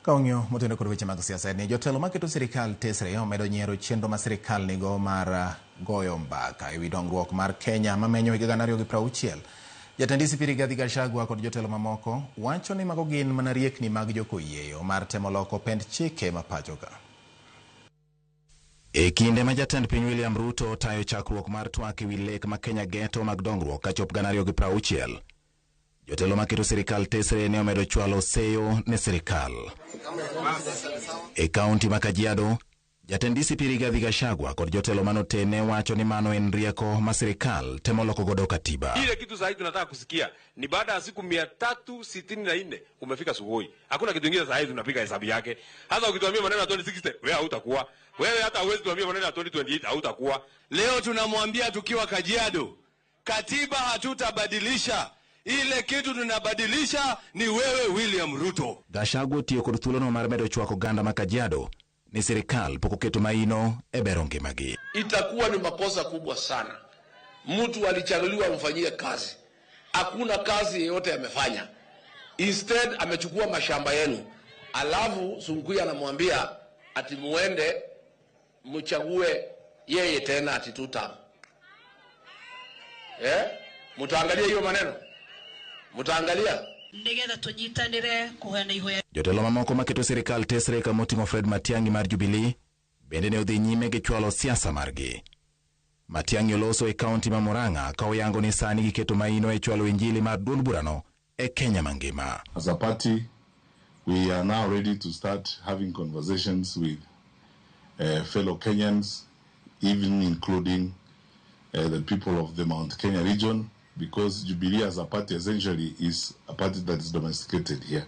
Ka wang'iyo motenore kod weche mag siasa en ni jotelo maketo sirikal tesre omedo nyiero chenro ma sirikal nigo mar goyo mbaka ewi dongruok mar Kenya mamenyo higa 2060. Jatend DCP Rigathi Gachagua kod jotelo mamoko wacho ni mago gin mana riekni mag jokoyieyo mar temo loko pend chike ma pacho ka. E kinde ma jatend piny William Ruto tayo chakruok mar twak ewi lek ma Kenya geto mag dongruok kachop 2060, jotelo maketo sirikal tesre ne omedo chwalo seyo ne sirikal. E kaunti ma Kajiado, jatend DCP Rigathi Gachagua kod jotelo manotene wacho ni mano en rieko ma sirikal temo loko godo katiba. Ile kitu sahii tunataka kusikia ni baada ya siku 364 umefika Sugoi. Hakuna kitu kingine sahii tunapiga hesabu yake. Hata ukituambia maneno ya 2060 wewe hautakuwa. Wewe hata huwezi tuambia maneno ya 2028 hautakuwa. Leo tunamwambia tukiwa Kajiado, katiba hatutabadilisha. Ile kitu tunabadilisha ni wewe William Ruto. Gachagua otiyo kod thuolono mar medo chwako oganda ma Kajiado ni sirikal pok oketo maino e bero ngimagi. Itakuwa ni makosa kubwa sana. Mtu alichaguliwa amfanyie kazi, hakuna kazi yeyote amefanya. Instead amechukua mashamba yenu, alafu Sunkui anamwambia ati muende mchague yeye tena ati two term. Eh? Mtaangalia hiyo maneno, mtaangalia. Nigetha tunyitanire kuheana ihoya. Jotelo mamoko maketo sirikal tesre kamoting'o Fred Matiang'i mar Jubilee bende ne odhi nyime gi chwalo siasa margi. Matiang'i oloso e kaunti ma Murang'a ka oyango ni sani giketo maino e chwalo injili mar duond burano e Kenya mangima. As a party, we are now ready to start having conversations with fellow Kenyans, even including the people of the Mount Kenya region, because Jubilee as a party essentially is a party that is domesticated here.